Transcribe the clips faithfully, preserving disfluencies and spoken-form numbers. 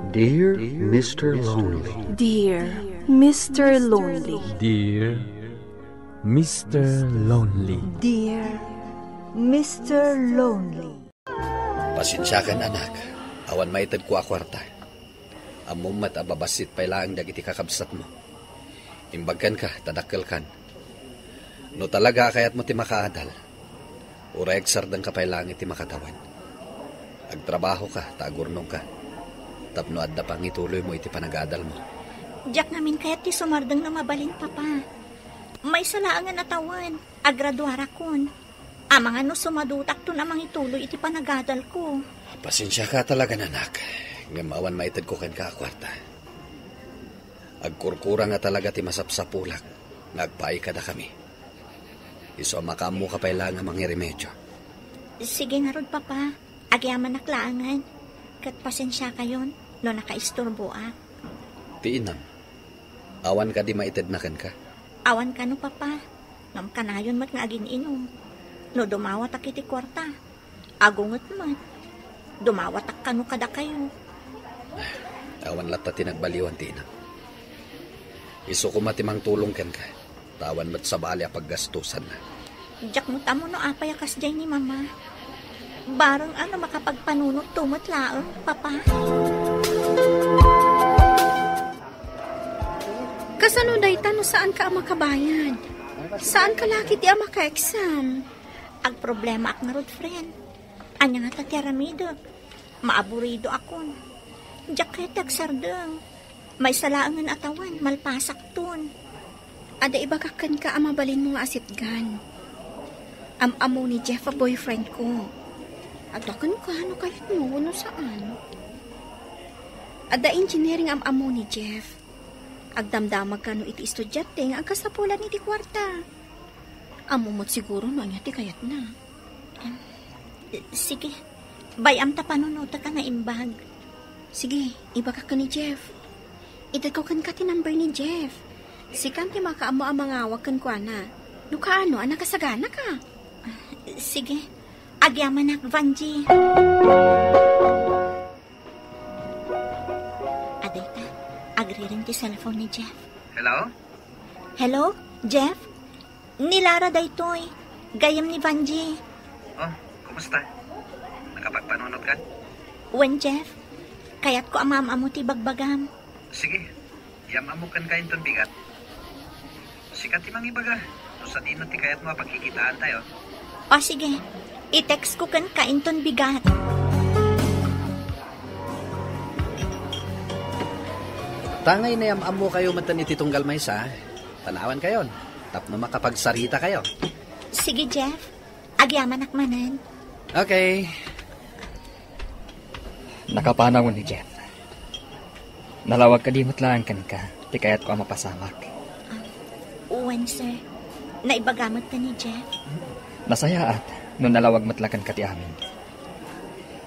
Dear Mister Lonely. Dear Mister Lonely. Dear Mister Lonely. Dear Mister Lonely. Pasensiakan, anak. Awan maitedko a kuarta. Ammom met a babassit pay laeng dagiti kakabsatmo. Imbag kenka, ta dakkelkan. No talaga a kayatmo ti makaadal, uray agsardengka pay laeng iti makatawen. Agtrabahoka ta agurnongka, tapno adda pangituloymo iti panagadalmo. Diak ngamin kayat ti sumardeng no mabalin, Papa. Maysa laengen a tawen, agraduarakon. Amangan no sumadutakton a mangituloy iti panagadalko. Pasensiaka talaga, anak. Ngem awan maitedko kenka a kuarta. Agkurkurang a talaga ti masapsapulak nga agpaay kadakami. Isu a makaammoka pay laeng a mangiremedio. Sige ngarud, Papa. Agyamanak laengen. Ket pasensiakayon no nakaisturboak. Ti inam, awan kadi maitedna kenka? Awan kano, Papa. Ngem kanayon met nga agin-inom. No dumawatak iti kuarta, agunget met. Dumawatak kano kadakayo. Awan latta ti nagbaliwan ti inam. Isu koma ti mangtulong kenka. Ta awan met sabali a paggastosanna. Diak met ammo no apay a kasdiay ni Mama. Bareng a no makapagpanunotto met laeng, Papa. Kasano dayta no saanka a makabayad? Saanka la ketdi a maka-exam? Agproblemaak ngarud, friend. Ania ngata ti aramidek? Maaburidoakon. Diak kayat ti agsardeng. Maysa laengen a tawen, malpasakton. Adda ibagak kenka a mabalinmo nga asitgan. Am-ammo ni Jeff a boyfriend ko. Adda kenka no kayatmo wenno saan. Adda engineering am-ammo ni Jeff. Agdamdamag kano iti estudiante nga agkasapulan iti kuarta. Ammo met siguro no ania ti kayatna. Em, sige. Bay-am ta panunotek a naimbag. Sige, ibagak ken ni Jeff. Itedko kenka ti number ni Jeff. Sikan ti makaammo a mangawag kenkuana. No kaano a nakasaganaka. Ah, sige. Agyamanak, Vangie. Adayta, agriring ti cellphone ni Jeff. Hello? Hello, Jeff? Ni Lara daytoy. Gayyem ni Vangie. Oh, kumusta? Nakapagpanunot ka? Wen, Jeff. Kayatko a maam-ammo ti bagbagam. Sige, iam-ammok kenka inton bigat. Sika ti mangibaga no sadino ti kayatmo a pagkikitaantayo. O sige, i-text ko kenka inton bigat. Tangay nayam-ammokayo metten iti tunggal maysa, panawankayon tapno makapagsaritakayo. Sige, Jeff. Agyamanak manen. Okay. Nakapanaw ni Jeff. Nalawag kadi met laeng kenka ti kayatko a mapasamak? Ah, wen, sir. Naibaga met ta ni Jeff. Nasayaat no nalawag met la kenka ti amin.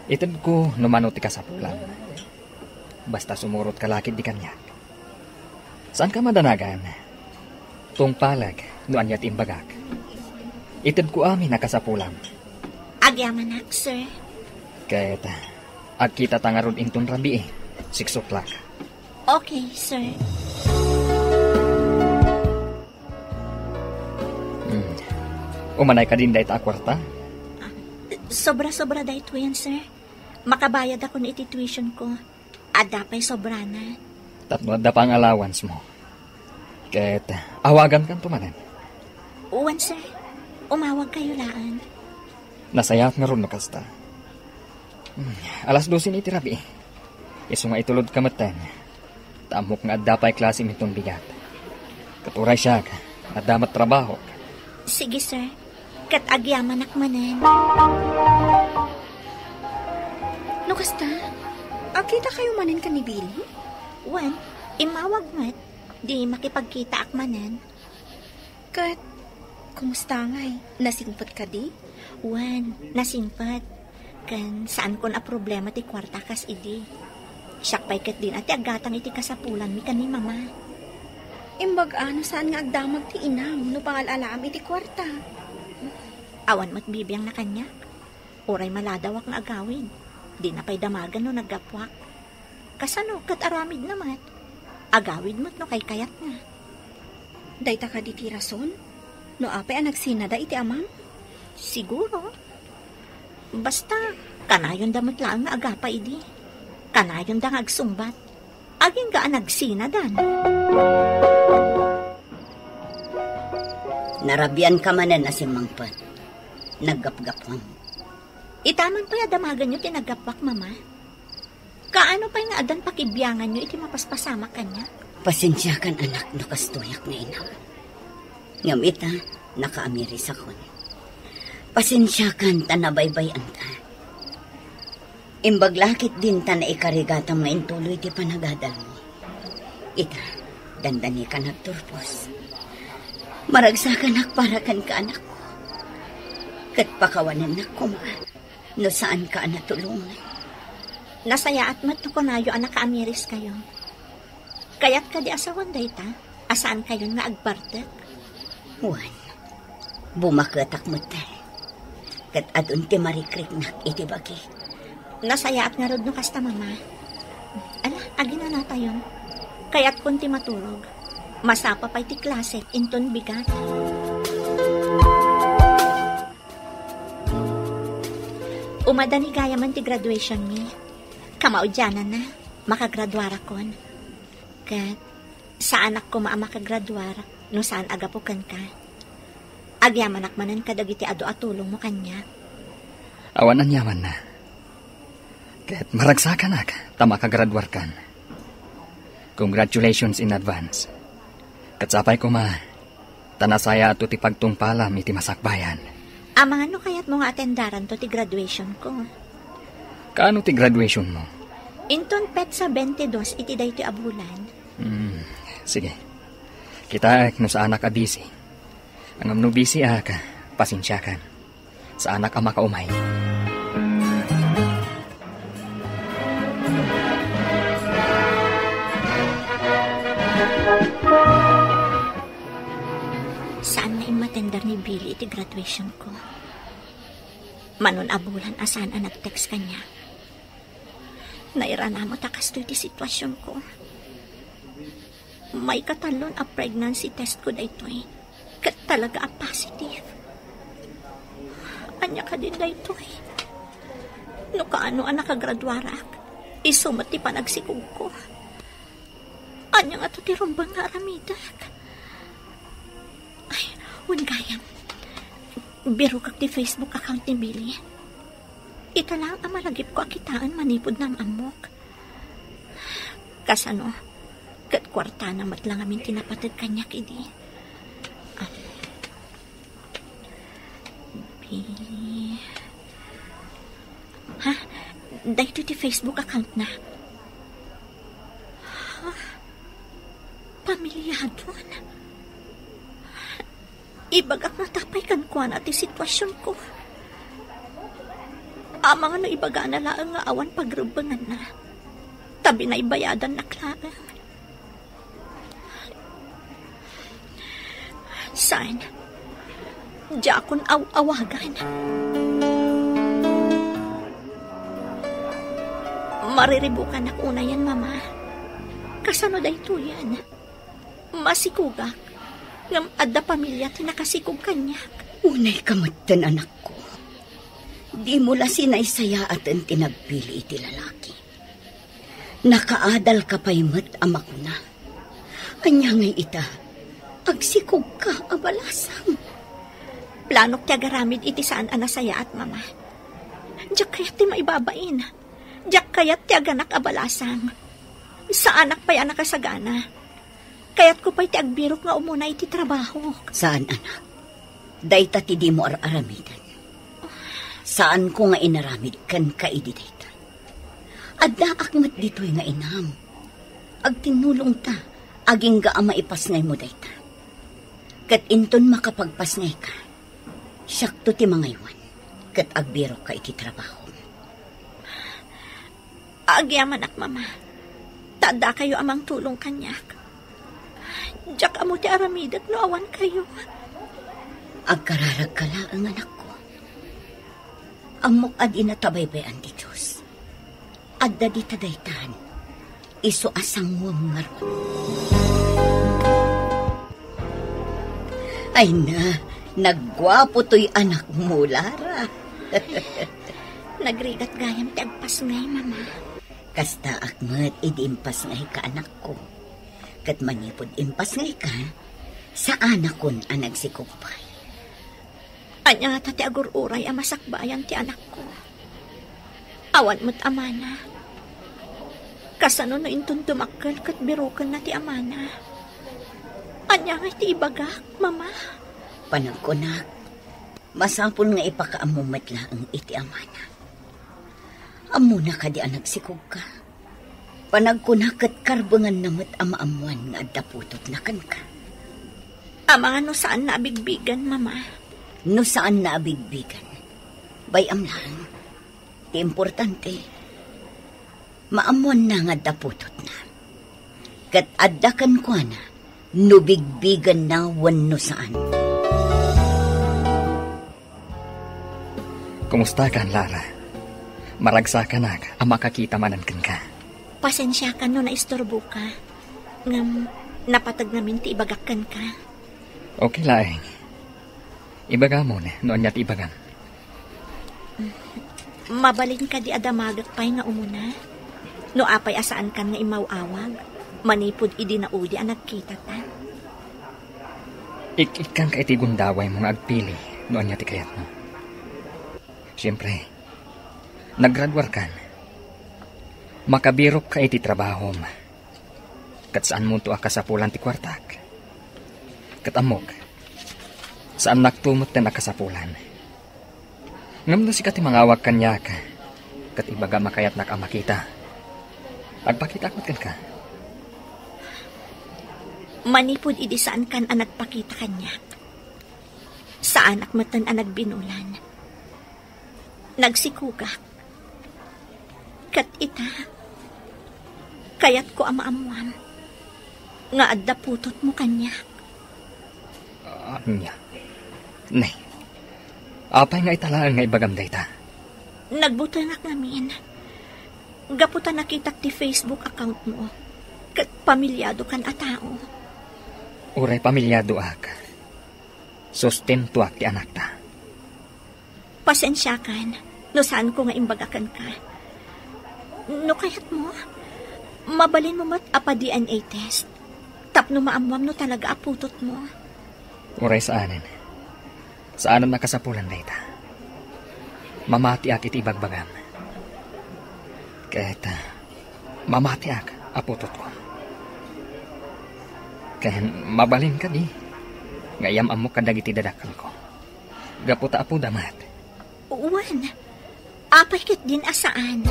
Itedko no mano ti kasapulam. Basta sumurotka la ketdi kaniak. Saanka madanagan. Tungpalek no ania ti imbagak. Itedko amin a kasapulam. Agyamanak, sir. Ket agkitata ngarud inton rabii, six o'clock. Okay, sir. Hmm. Umanay kadin dayta a kuarta? Ah, sobra-sobra daytoyen, sir. Makabayadakon iti tuition ko. Adda pay sobrana. Tapno adda pay nga allowance mo. Ket awagankanto manen. Wen, sir. Umawagkayo laeng. Nasayaat ngarud no kasta. Hmm, alas dose ni iti rabii. Isu nga itulodka metten. Ta ammok nga adda pay klasem inton bigat. Ket uray siak, adda met trabahok. Sige, sir. Ket agyamanak manen. No kasta, agkitakayo manen ken ni Billy? Wen, immawag met. Di makipagkitaak manen. Ket, kumusta ngay? Nasingpet kadi? Wen, nasingpet. Ken saankon a problema ti kuarta kas idi. Siak pay ketdin a ti aggatang iti kasapulanmi ken ni Mama. Imbag-a no saan nga agdamag ti inam no pangal-alaam iti kuarta. Awan met bibiangna kaniak. Uray maladawak nga agawid. Dina pay damagen no naggapuak. Kasano ket aramidna met? Agawid met no kaykayatna. Dayta kadi ti rason? No apay a nagsinada iti amam? Siguro. Basta, kanayonda met laeng nga agapa idi. Kanayonda nga agsungbat. Agingga a nagsinadan. Narabian ka manen a simmangpet. Naggapgapuam. Itaman pay a damagenyo ti naggapuak, Mama. Kaano pay nga addan pakibianganyo iti mapaspasamak kaniak? Pasensiakan, anak, no kastoyak nga inam. Ngem ita, nakaamirisakon. Pasensiakan ta nabaybay-anta. Imbag la ketdin ta naikarigatam nga intuloy ti panagadalmo. Ita, dandani ka nagturpos. Maragsakanak para kenka, anakko. Ket pakawanennak koma no saanka a natulongan. Nasayaat met no kunayo a nakaamiriskayo. Kayat kadi a sawen dayta a saankayon nga agbartek? Wen, bumaketak met. Ket adun ti marikriknak iti bagik. Nasayaat ngarud no kasta, Mama. Ala, aginanatayon. Kayatkon ti maturog. Masapa pay ti klasek inton bigat. Umadani gayamen ti graduation mi. Kamaudiananna, makagraduarakon. Ket saanak koma a makagraduar no saan a gapu kenka. Agyamanak manen kadagiti adu a tulongmo kaniak. Awan aniamanna. Ket maragsakanak ta makagraduarkan. Congratulations in advance. Ket sapay koma, ta nasayaatto ti pagtungpalam iti masakbayan. Amangan no kayatmo nga atendaranto ti graduation ko. Kaano ti graduation mo? Inton petsa twenty-dos iti daytoy a bulan. Hmm, sige. Kitaek no saanak a busy. Ngem no busy ak, pasensiakan. Saanak a makaumay. Saan nga immatender ni Billy iti graduation ko. Manon a bulan a saan a nag-text kaniak. Nairana met a kastoy ti situasion ko. Maikatallon a pregnancy test ko daytoy, ket talaga a positive. Ania kadin daytoy? No kaano a nakagraduarak, isu met ti panagsikog ko. Ania ngato ti rumbeng nga aramidek? Ay, wen gayam. Birokak ti Facebook account ni Billy. Ita laeng a malagipko a kitaen manipud naam-ammok. Kasano? Ket kuartana met la ngamin ti napateg kaniak idi. Ah. Bi-, ha? Daytoy ti Facebook account na. Ha? Pamiliadon? Ibagak ngata pay kenkuana ti situasionko. Amangan no ibagana laeng nga awan pagrebbenganna, ta binaybayadannak laeng. Saan? Diakon aw-awagan. Mariribukanak unayen, Mama. Kasano daytoyen? Masikogak, ngem adda pamilia ti nakasikog kaniak. Unay ka metten, anakko. Dimo la sinaysayaaten ti nagpili iti lalaki. Nakaadal ka pay met a makuna. Ania ngay ita, agsikog ka a balasang. Planok ti agaramid iti saan a nasayaat, Mama. Diak kayat ti maibabain. Diak kayat ti aganak a balasang. Saanak pay a nakasagana. Kayatko pay ti agbirok nga umuna iti trabaho. Saan, anak. Dayta ti dimo ar-aramiden. Saanko nga inaramid kenka idi dayta. Addaak met ditoy nga inam. Agtinnulongta, agingga a maipasngaymo dayta. Ket inton makapagpasngayka, siakto ti mangaywan, ket agbirokka iti trabahom. Agyamanak, Mama. Ta addakayo a mangtulong kaniak. Diak ammo ti aramidek no awan kayo. Agkararagka laeng, anakko. Ammok a dina tabaybayan ti Dios. Adda dita daytan. isu a sanguem ngarud. Ay na, nagguapo toy anakmo, Lara. Nagrigat gayam ti agpasngay, Mama. Kastaak met idi impasngayka, anakko. Ket manipud impasngayka, saanakon a nagsikugpay. Ania ngata ti agur-uray a masakbayan ti anakko? Awan met amana. Kasano no inton dumakkel ket birokenna ti amana? Ania ngay ti ibagak, Mama? Panagkunak, masapul nga ipakaammo met laeng iti amana. Ammona kadi a nagsikugka? Panagkuna ket karbenganna met a maammoan nga adda putotna kenka. Amangan no saanna a bigbigen, Mama. No saanna a bigbigen, bay-am laeng. Ti importante, maammoanna nga adda putotna. Ket adda kenkuana no bigbigenna wenno saan. Kumustakan, Lara? Maragsakanak a makakita manen kenka. Pasensiakan no naisturboka. Ngem, napateg ngamin ti ibagak kenka. Okay laeng. Ibagamon no ania ti ibagam. Mabalin kadi a damagek pay nga umuna? No apay a saankan nga immaw-awag, manipud idi naudi a nagkitata? Ik-ikkanka iti gundawaymo nga agpili no ania ti kayatmo. Siempre, naggraduarkan. Makabirokka iti trabahom. Ket saanmonto a kasapulan ti kuartak. Ket ammok, saannakto metten a kasapulan. Ngem no sika ti mangawag kaniak, ket ibagam a kayatnak a makita, agpakitaak met kenka. Manipud idi saankan a nagpakita kaniak, saanak metten a nagbinulan. Nagsikugak. Ket ita, kayatko a maammoam nga adda putotmo kaniak. Ania? Nay, apay nga ita laeng nga ibagam dayta? Nagbutengak ngamin. Gapu ta nakitak ti Facebook account mo, ket pamiliadokan a tao. Uray pamiliadoak, sustentoak ti anakta. Pasensiakan no saanko nga imbaga kenka. No kayatmo, mabalinmo met a pa-D N A test tapno maammoam no talaga a putotmo. Uray saanen. Saanen a kasapulan dayta. Mamatiak iti ibagbagam. Ket, ah, mamatiak a putotko. Ken mabalin kadi nga iyam-ammok kadagiti dadakkelko. Gapu ta apoda met. Wen, apay ketdin a saan?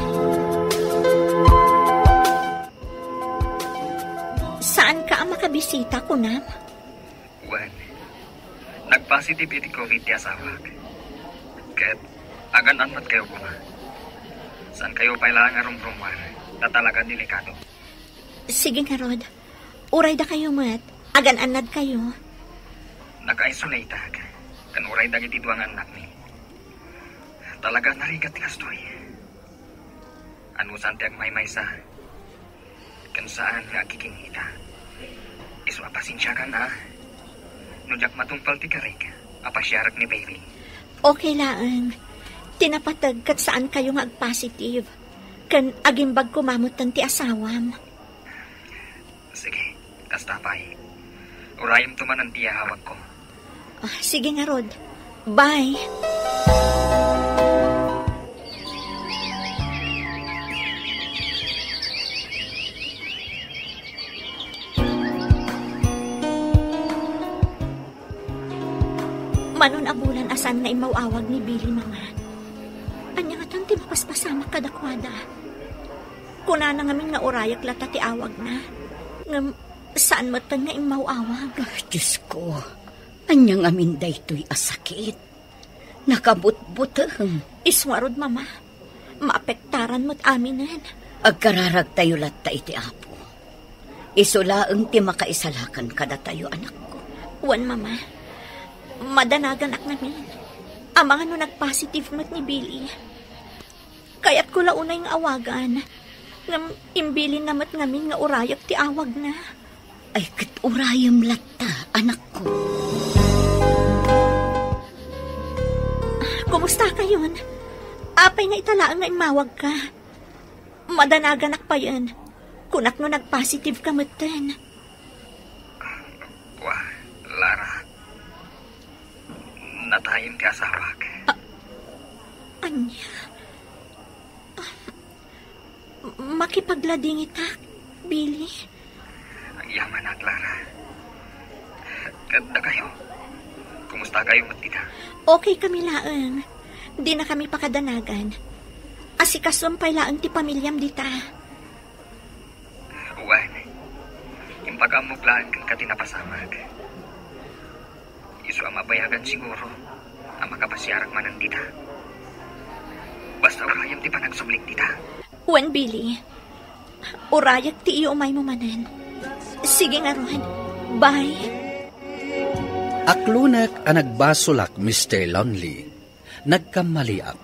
Saanka a makabisita, kunam? Wen, nagpositive iti covid ti asawak. Ket agan-an met kayo koma. Saankayo pay laeng a rumrumuar, ta talaga delikado. Sige ngarud. Uray dakayo met, agan-annadkayo. Naka-isolateak, ken uray dagiti dua nga annakmi. Talaga a narigat ti kastoy. Anusan ti agmaymaysa, ken saan nga agkikinita. Isu a pasensiakan a, no diak matungpal ti karik a pasiarek ni Baby. Okay laeng. Ti napateg ket saankayo nga agpositive. Ken agimbag koma metten ti asawam. Sige, kasta pay. Urayemto manen ti iyahawagko. Ah, sige ngarud. Bye. Manon a bulan a saan nga immaw-awag ni Billy, Mama. Ania ngatan ti mapaspasamak kadakuada? Kunana ngamin nga urayek latta ti awagna. Ngem saan metten nga immaw-awag. Ah, Diosko, ania ngamin daytoy a sakit? Nakabutbuteng. Isu ngarud, Mama. Maapektaran met aminen. Agkararagtayo latta iti Apo. Isu laeng ti makaisalakan kadatayo, anakko. Wen, Mama. Madanaganak ngamin. Amangan no nagpositive met ni Billy. Kayatko la unay nga awagan. Ngem imbilinna met ngamin nga urayek ti awagna. Ay, ket urayem latta, anakko. Kumusta kayon? Apay nga ita laeng nga immawagka? Madanaganak payen. Kunak no nagpositive ka metten. Wa, Lara. Natayem ti asawak. Ania? Makipagladingitak, Billy. Agyamanak, Lara. Ket dakayo? Kumusta kayo met dita? Okay kami laeng. Di na kami pakadanagan. Asikasuem pay laeng ti pamiliam dita. Wen, impagammok laeng kenka ti napasamak. Isu a mabayagan siguro a makapasiarak manen dita. Basta urayem ti panagsublik dita. Wen, Billy, urayek ti iumaymo manen. Sige ngarud. Bye. Aklonek a nagbasolak, Mister Lonely. Nagkammaliak,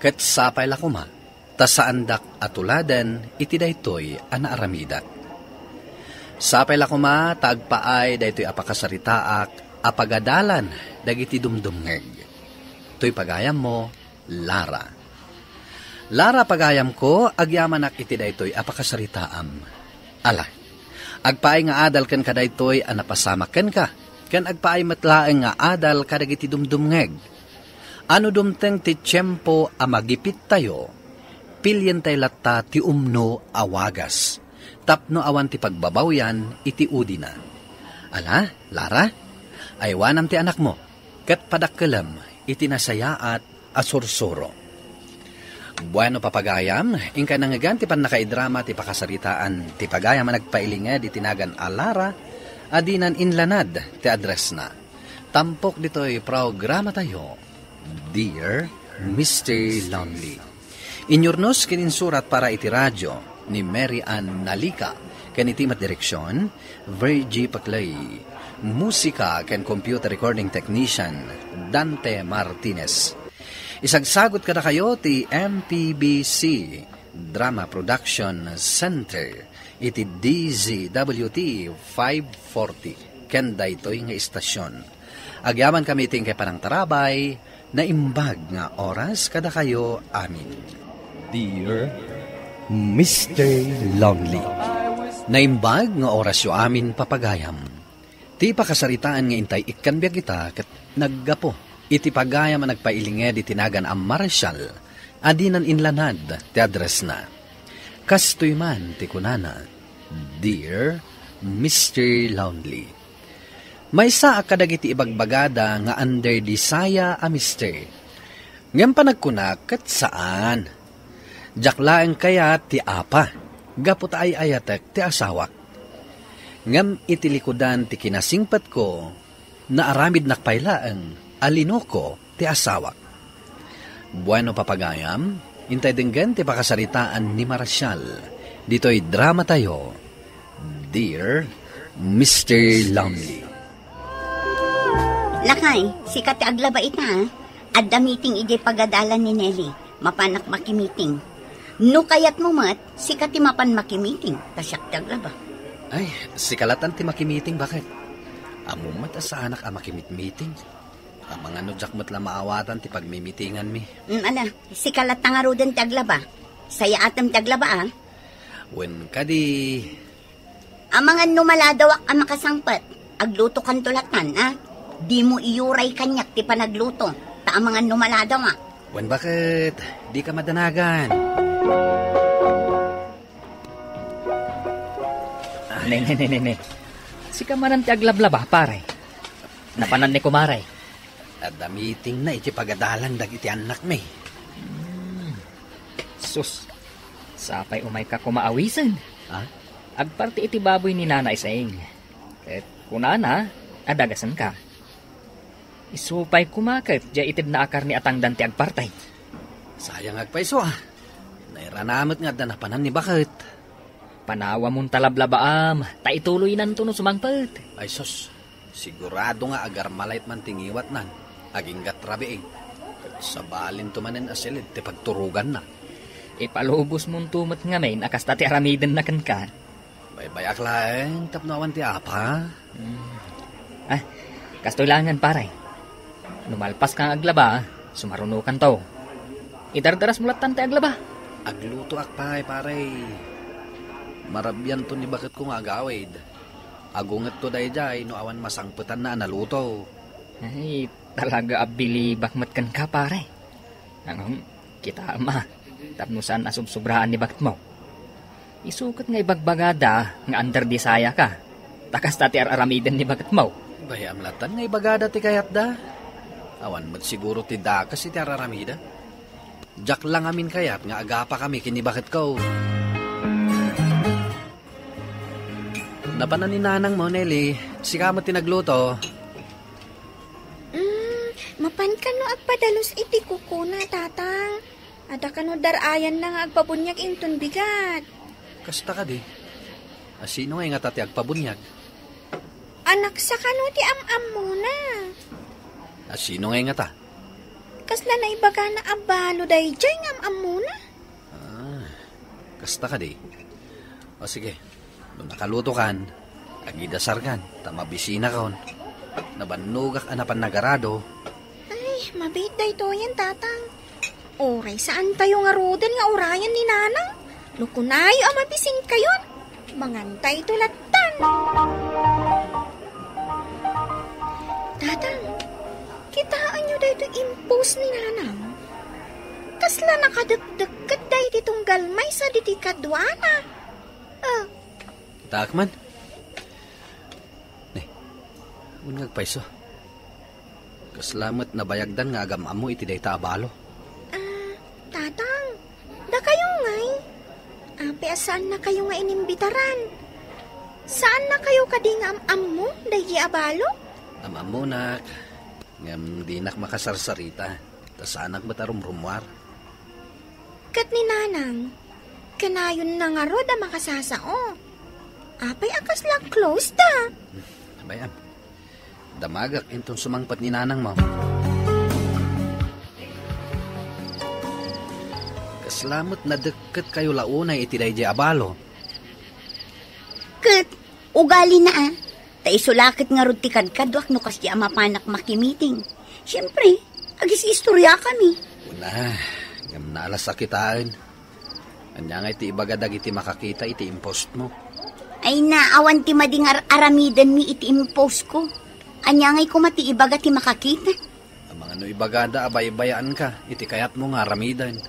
ket sapay la koma ta saandak a tuladen iti daytoy a naaramidak. Sapay la koma ta agpaay daytoy a pakasaritaak a pagadalan dagiti dumdumngeg. Toy pagayammo, Lara. Lara, pagayamko, agyamanak iti daytoy a pakasaritaam. Ala, agpaay nga adal kenka daytoy a napasamak kenka, ken agpaay met laeng nga adal kadagiti dumdumngeg. A no dumteng ti tiempo a magipittayo, pilientayo latta ti umno a wagas, tapno awan ti pagbabawyan iti udina. Ala, Lara, aywanam ti anakmo, ket padakkelem iti nasayaat a sursuro. Bueno, papagayam, inkay nangngegan ti pannakaidrama ti pakasaritaan ti pagayam a nagpailinged iti nagan a Lara a dinan inlanad ti addressna. Tampok ditoy programatayo, Dear Mister Lonely. Inyurnos ken insurat para iti radio ni Mary Ann Nalica, ken iti met direksion, Virgie Paclay. Musika ken computer recording technician, Dante Martinez. Isagsagut kadakayo ti M P B C Drama Production Center iti D Z W T five forty ken daytoy nga istasyon. Agyamankami iti inkay panangtarabay, naimbag nga oras kadakayo amin. Dear Mister Lonely. Naimbag nga orasyo amin, papagayam. Ti pakasaritaan nga intay ikkan biag ita ket naggapu iti pagayam a nagpailinged iti nagan a Marshall a dinan inlanad ti addressna. Kastoy man ti kunana, Dear Mister Lonely. Maysaak kadagiti ibagbagada nga under the saya a Mister. Ngem panagkunak ket saan. Diak laeng kayat ti apa, gapu ta ay-ayatek ti asawak. Ngem iti likudan ti kinasingpetko, naaramidnak pay laeng a linuko ti asawak. Bueno, papagayam, intay denggen ti pakasaritaan ni Marshall ditoy dramatayo, Dear Mister Lonely. Lakay, sika ti aglaba ita, ha? Adda meeting idiay pagadalan ni Nelly. Mapanak makimiting. No kayatmo met, sika ti mapan makimiting, ta siak ti aglaba. Ay, sika latan ti makimiting, baket? Ammom met a saanak a makimitmiting. Amangan no diak met la maawatan ti pagmimitinganmi. Mm, ala, sika latta ngaruden ti aglaba. Sayaatem ti aglaba, a? Wen kadi. Amangan no maladawak a makasangpet, aglutokanto latan, a? Dimo iyuray kaniak ti panagluto, ta amangan no maladawak. Wen baket, dika madanagan. Ne, ne, ne, ne, ne. Sika manen ti aglablaba, pare. Napanan ni kumare. Adda meetingna iti pagadalan dagiti annakmi. Hmm. Sus, sapay umayka koma awisen. Ha? Agparti iti baboy ni Nana Iseng. Ket kunana, adagasenka. Isu pay koma ket diay itedna a karne a tangdan ti agparti. Sayang agpayso, a. Nairana met nga adda napanan ni baket. Panawamon ta lablabaam, ta ituloynanto no sumangpet. Ay sus, sigurado nga agarmalayt man ti ngiwatnan, agingga't rabiin. Ket sabalinto manen a siled ti pagturoganna. Ipalubosmonto met ngamin a kasta ti aramidenna kenka. Baybay-ak laeng tapno awan ti apa. Hmm. Ah, kastoy laengen, pare. No malpaska nga aglaba, sumarunokanto. Idardarasmo lattan ti aglaba. Aglutoak pay, pare. Marabianto ni baketko nga agawid. Agungetto daydiay no awan masangpetanna a naluto. Ay, talaga a bilibak met kenka, pare. Ngem, kitaem a, tapno saan a subsobraan ni baketmo. Isu ket nga ibagbagada nga under desire ka. Ta kasta ti ar-aramiden ni baketmo. Bay-am lattan nga ibagada ti kayatda. Awan met siguro ti dakes iti ar-aramida. Diak la ngamin kayat nga agapakami ken ni baketko. Napanan ni nanangmo, Nelly. Sika met ti nagluto. Mm, mapan kano agpadalus iti kukuna, Tatang? Adda kano dar-ayanna nga agpabuniag inton bigat? Kasta kadi? A, sino nga ingata ti agpabuniag? Anaksa kano ti am-ammona? A, sino nga ingata? Kasla naibagana a balo daydiay nga am-ammona? Ah, kasta kadi? O sige, no nakalutokan, agidasarkan, ta mabisinakon. Nabannogak a napan nagarado. Ay, mabiit daytoyen, Tatang. Uray saantayo ngaruden nga urayan ni Nanang. No kunayo a mabisinkayon, mangantayto lattan. Tatang, kitaenyo daytoy impose ni Nanang. Kasla nakadekdekket daydi tunggal maysa diti kaduana. Ah. Kitaak man. Ne, awan nga agpayso. Kasla met nabayagdan nga agam-ammo iti dayta a balo. Ah, Tatang, dakayo ngay? Apay a saannakayo nga inimbitaran? Saannakayo kadi nga am-ammo daydi a balo? Am-ammonak, ngem dinak makasarsarita, ta saanak met a rumrummuar. Ket ni Nanang, kanayonna ngarud a makasasao. Apay a kasla close ta? Bay-am, damagak inton sumangpet ni Nanangmo. Kasla met nadekket kayo la unay iti daydi a balo. Ket ugalina, a. Ta isu la ket ngarud ti kadkaduak no kasdi a mapanak makimiting. Siempre, agis-istoriakami. Una, ngem naalas a kitaen. Ania ngay ti ibaga dagiti makakita iti impostmo? Ay na, awan ti madingar-aramidenmi iti impostko. Ania ngay koma ti ibaga ti makakita? Amangan no ibagada a baybayaanka iti kayatmo nga aramiden.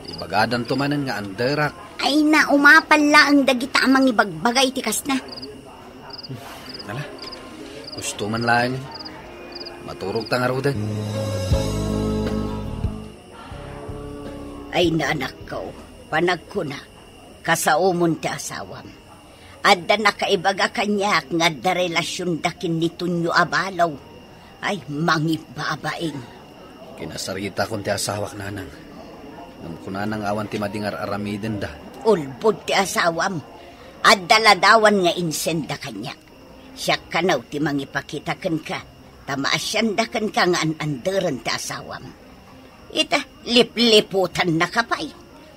Ibagadanto manen nga anderak. Ay na, umapal laeng dagita a mangibagbaga iti kasna. Ala, gusto man laeng. Maturog ta ngaruden. Ay na, anakko, panagkuna, kasaomon ti asawam. Adda nakaibaga kaniak nga adda relasionda ken ni Tonyo a balo. Ay, mangibabain. Kinasaritakon ti asawak, Nanang. Ngem kunana nga awan ti madingar-aramidenda. Ulbod ti asawam. Adda ladawan nga insenda kaniak. Siak kano ti mangipakita kenka, ta maasianda kenka nga an-anderen ti asawam. Ita, lipliputannaka pay.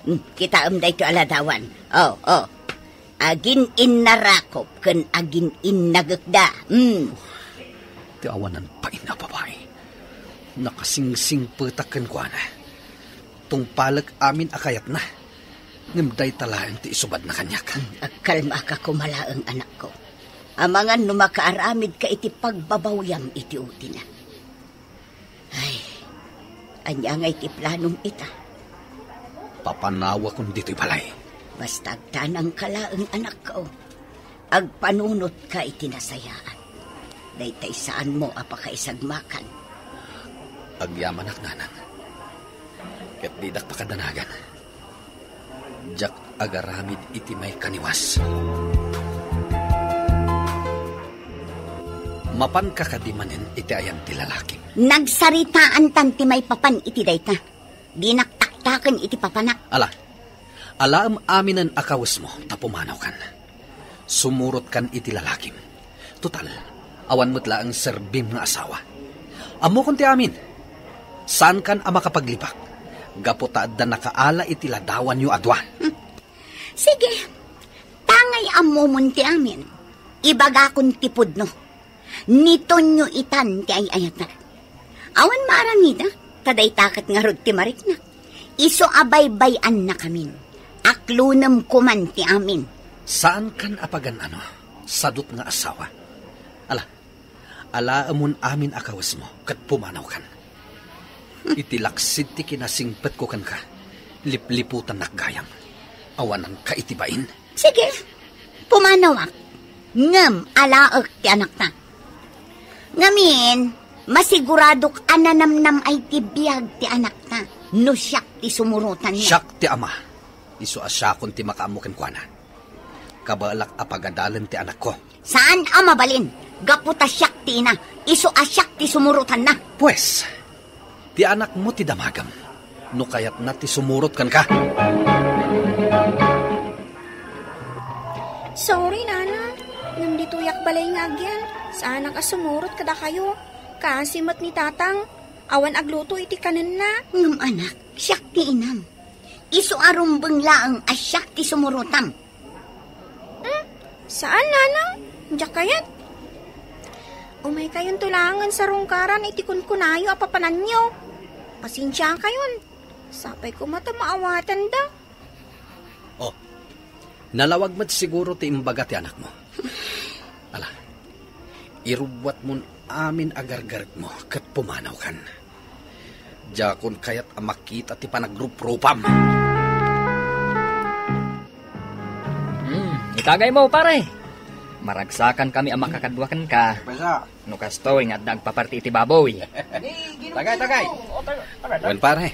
Hmm, kitaem daytoy a ladawan. Oh, oh. Agin-innarakop ken agin-innagekda. Hmm. Ti awanan pay a babai. Nakasingsingpetak kenkuana. Tungpalek amin a kayatna. Ngem dayta laeng ti isubadna kaniak. Hmm, agkalmaaka koma laeng, anakko. Amangan no makaaramidka iti pagbabawiam iti utina. Ay, ania ngay ti planom ita? Papanawakon ditoy balay. Basta agtanangka laeng, anakko. Agpanunotka iti nasayaat. Daytay saanmo a pakaisagmakan. Agyamanak, Nanang. Ket didak pakadanagan. Diak agaramid iti maikaniwas. Mapanka kadi manen iti ayan ti lalakim? Nagsaritaantan ti maipapan iti dayta. Dinak taktaken iti papanak. Ala, alaem aminen a kawesmo ta pumanawkan. Sumurotkan iti lalakim. Total, awan met laeng serbim nga asawa. Ammokon ti amin. Saankan a makapaglibak. gapu ta adda nakaala iti ladawanyo a dua. Hmm. Sige, tangay ammomon ti amin. Ibagakon ti pudno. Ni Tonyo itan ti ay-ayatna. Awan maarangida, ta dayta ket ngarud ti marikna. Isu a baybay-annakamin. Aklonem koman ti amin. Saankan a pagan-ano, sadut nga asawa. Ala, alaemon amin a kawesmo, ket pumanawkan. Iti laksid ti kinasingpetko kenka, lipliputannak gayam. Awananka iti bain. Sige, pumanawak. Ngem alaek ti anakna. Ngamin, masiguradok a nanamnam-ay ti biag ti anakna no siak ti sumurotanna. Siak ti ama. Isu a siakon ti makaammo kenkuana. Kabaelak a pagadalen ti anakko. Saan a mabalin, gapu ta siak ti ina, isu a siak ti sumurotanna. Pues, ti anakmo ti damagem, no kayatna ti sumurot kenka. Sorry, Nana. Ngem ditoyak balay nga agyan. Saanak a sumurot kadakayo. Kaasi met ni Tatang. Awan agluto iti kanenna. Ngem anak, siak ti inam. Isu a rumbeng laeng a siak ti sumurotam. Hmm? Saan, Nanang? Diak kayat. Umaykayonto laengen sarungkaran iti kunkunayo a papananyo. Pasensiakayon. Sapay koma ta maawatanda. Oh, nalawag met siguro ti imbaga ti anakmo. Ala, irubbuatmon amin a gargaretmo ket pumanawkan. Diakon kayat a makita ti panagruprupam. Hmm, itagaymo, pare. Maragsakankami a makakadua kenka. Basa. No kastoy nga adda agpaparti iti baboy. Tagay, tagay. Wen, pare,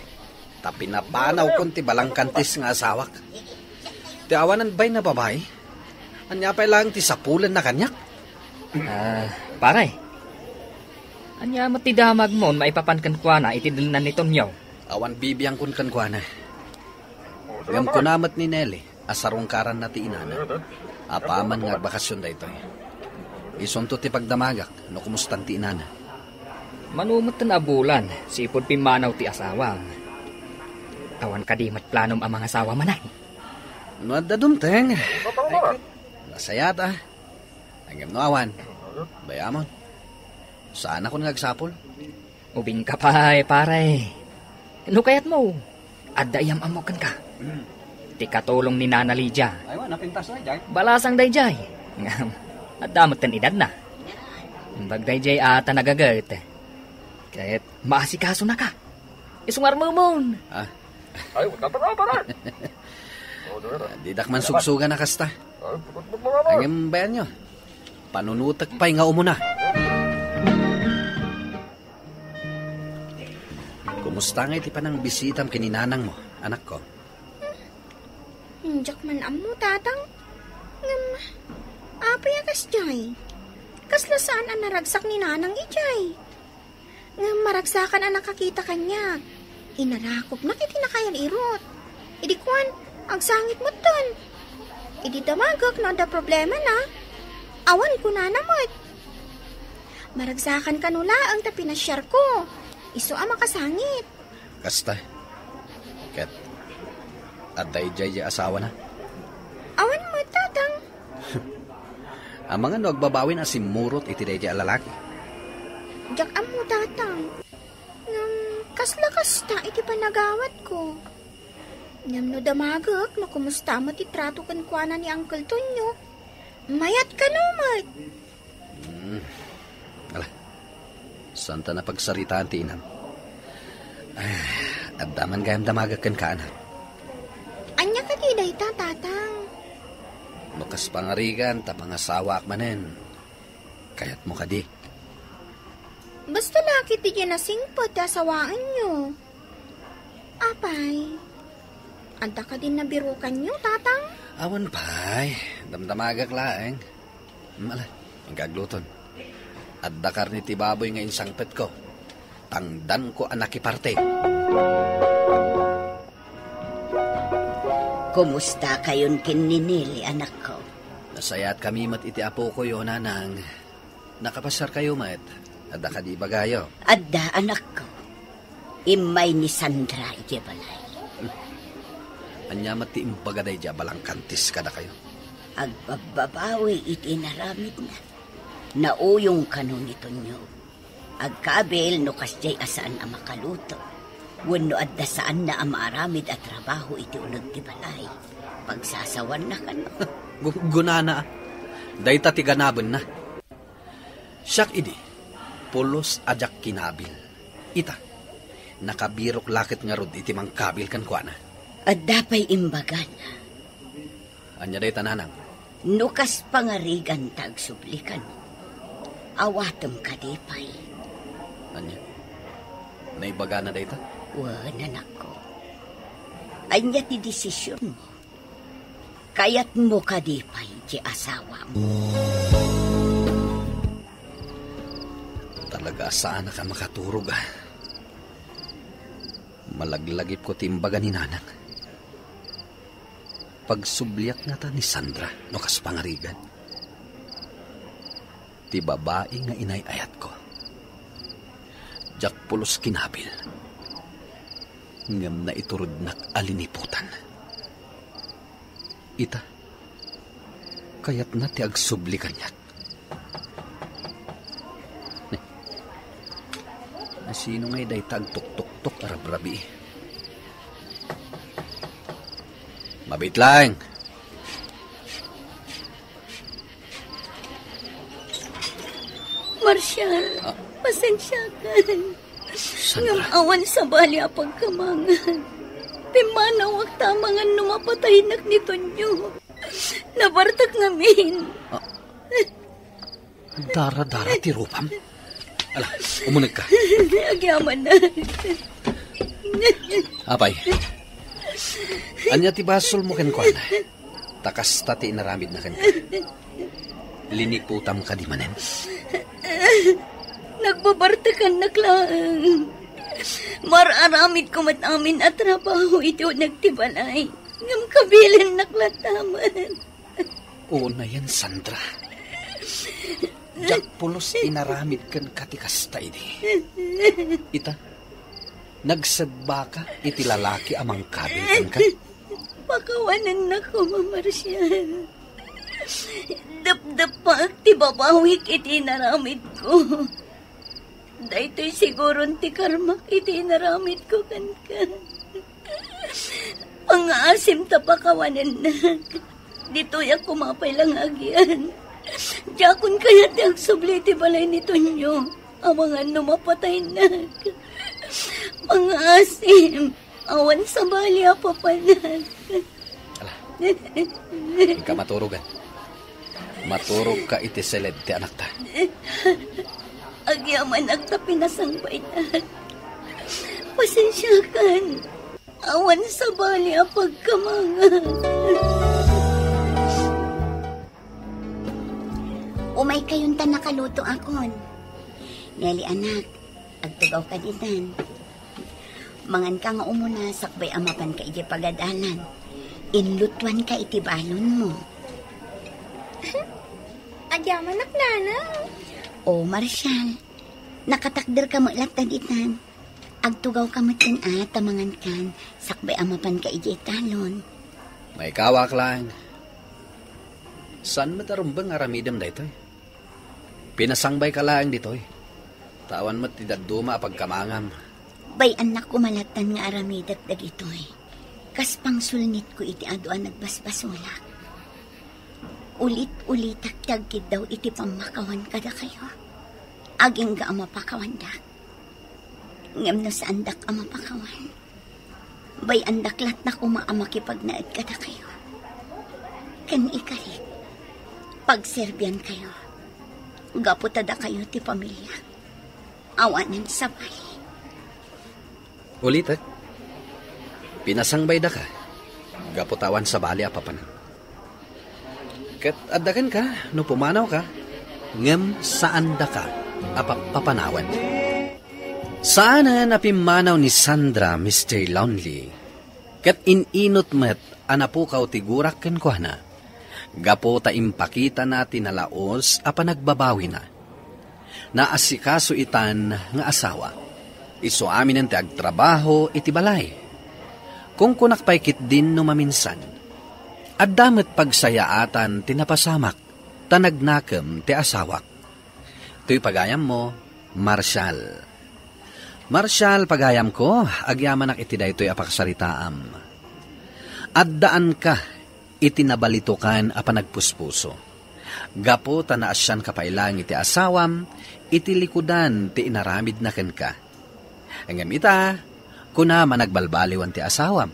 ta pinapanawkon ti balangkantis nga asawak. Ti awanan bay na babai, ania pay laeng ti sapulenna kaniak? Ah, pare. Ania met ti damagmon maipapan kenkuana iti dennan ni Tonyo? Awan bibiangkon kenkuana. Ngem kuna met ni Nelly a sarungkaranna ti inana. Apaman nga agbakasyon daytoy. Isunto ti pagdamagak no kumustan ti inana. Mano metten a bulan, sipud pimmanaw ti asawam. Awan kadi met planom a mangasawa manen? No adda dumteng, ay ket, nasayaat a. Ngem no awan, bay-amon. Saanakon nga agsapul. Ubingka pay, pare. No kayatmo, adda iyam-ammo kenka. Hmm. Ti katulong ni Nana Lydia. Aywa, napintas dayjay. Balasang dayjay. Ngem, adda metten edadna. Imbag dayjay a ta nagaget. Ket maasikasonaka. Isu nga armemon. Ah. Ay, wala pa, pare. Didak man sugsugan a kasta. Ay, putput mo, pare. Ngem bayanyo. Panunotek pay nga umuna. Kumusta ngay ti panangbisitam ken ni nanangmo, anakko? Diak man ammo, Tatang. Ngem, apay a kasdiay? Kasla saan a naragsak ni Nanang idiay? Ngem maragsakan a nakakita kaniak. Inarakopnak iti nakair-irot. Idi kuan, agsangit metten. Idi damagek no adda problemana, awan kunana met. Maragsakan kano laeng ta pinasiarko. Isu a makasangit. Kasta. Ket, adda idiay asawana? Awan met, Tatang. Amangan no agbabawin a simmurot iti daydiay a lalaki? Diak ammo, Tatang. Ngem, kasla kasta iti panagawatko. Ngem no damagek, no kumusta met ti trato kenkuana ni Uncle Tonyo, mayat kano met. Hmm. Ala, santa napagsaritaan ti inam. Ah, adda man gayam damagek kenka, anak. Ania kadi dayta, Tatang? No kas pangarigan ta pangasawaak manen, kayatmo kadi? Basta la ket diay nasingpet ti asawaenyo. Apay, adda kadin nabirukanyo, Tatang? Awan pay, damdamagak laeng. Hmm, ala, inka agluton. Adda karne ti baboy nga insangpetko. Tangdanko a nakiparte. Kumusta kayon ken ni Nelly, anakko? Nasayaat kami met iti apokoyo, nanang. Nakapasiar kayo met. Adda kadi ibagayo? Adda, anakko. Immay ni Sandra idiay balay. Ania met ti imbaga daydiay a balangkantis kadakayo? Agbabbabawi iti inaramidna. Nauyong kano ni Tonyo. Agkabil no kasdiay a saan a makaluto, wenno adda saanna a maaramid a trabaho iti uneg ti balay. Pagsasawanna kano. Gu-, gunana, a. Dayta ti ganabenna. Siak idi, pulos a diak kinabil. Ita, nakabirok la ket ngarud iti mangkabil kenkuana. Adda pay imbagana. Ania dayta, nanang? No kas pangarigan ta agsubli kano, awatem kadi pay. Ania? Naibagana dayta? Wen, anakko. Ania ti desisionmo? Kayatmo kadi pay ti asawam? Talaga a saanak a makaturog, a. Malaglagipko ti imbaga ni nanang. Pagsubliak ngata ni Sandra no kas pangarigan. Ti babai nga inay-ayatko. Diak pulos kinabil. Ngem naiturodnak a liniputan. Ita, kayatna ti agsubli kaniak. Asino ngay dayta agtuktoktok a rabrabii? Mabiit laeng. Marshall, ah, pasensiakan. Sandra. Ngem awan sabali a pagkamangan. Pimmanawak ta amangan no mapataynak ni Tonyo. Nabartek ngamin. Ah. Dara-dara ti rupam? Ala, umunegka. Agyamanak. Apay, ania ti basolmo kenkuana? Ta kasta ti inaramidna kenka. Liniputam kadi manen? Nagbabartekannak laeng. Mar-aramidko met amin a trabaho iti uneg ti balay. Ngem kabilennak latta met. Unayen, Sandra. Diak pulos inaramid kenka ti kasta idi. Ita, nagsegbaka iti lalaki a mangkabil kenka? Pakawanennak koma, Marshall. Depdeppaek ti babawik iti inaramidko. Daytoy siguron ti karmak iti inaramidko kenka. Pangngaasim ta pakawanennak. Ditoyak koma pay la nga agian. Diakon kayat ti agsubli iti balay ni Tonyo. Amangan no mapataynak. Pangngaasim. Awan sabali a papanak. Ala. Inka maturogan. Maturogka iti seled ti anakta. Agyamanak ta pinasangbaynak. Pasensiakan. Awan sabali a pagkamanga. Umaykayon ta nakalutoakon. Nelly, anak, agtugawka ditan. Manganka nga umuna sakbay a mapanka idiay pagadalan. Inlutoanka iti balonmo. Agyamanak, nanang. O, Marshall, nakatakderka met latta ditan. Agtugawka metten a ta mangankan sakbay a mapanka idiay talon. Maikawak laeng. Saan met a rumbeng nga aramidem daytoy? Pinasangbayka laeng ditoy. Ta awan met ti dadduma a pagkamangam. Bay-annak koma lattan nga aramidek dagitoy. Kas pangsulngitko iti adu a nagbasbasolak. Ulit-ulitak ti agkiddaw iti pammakawan kadakayo. Agingga a mapakawandak. Ngem no saandak a mapakawan, bay-andak latta koma a makipagnaed kadakayo. Ken ikarik, pagserbiankayo. Gapu ta dakayo ti pamiliak. Awanen sabali. Ulitek, pinasangbaydaka gapu ta awan sabali a papanan. Ket adda kenka no pumanawka, ngem saandaka a pappapanawen. Saanen a pimmanaw ni Sandra, Mister Lonely, ket in-inut met a napukaw ti gurak kenkuana, gapu ta impakitana ti nalaus a panagbabawina. Naasikaso itan nga asawa. Isu aminen ti agtrabaho iti balay. Kunkunak pay ketdin no maminsan, adda met pagsayaatan ti napasamak ta nagnakem ti asawak. Toy pagayammo, Marshall. Marshall, pagayamko, agyamanak iti daytoy a pakasaritaam. Addaanka iti nabalitokan a panagpuspuso. Gapu ta naasianka pay laeng iti asawam, iti likudan ti inaramidna kenka. Ngem ita, kuna managbalbaliwan ti asawam.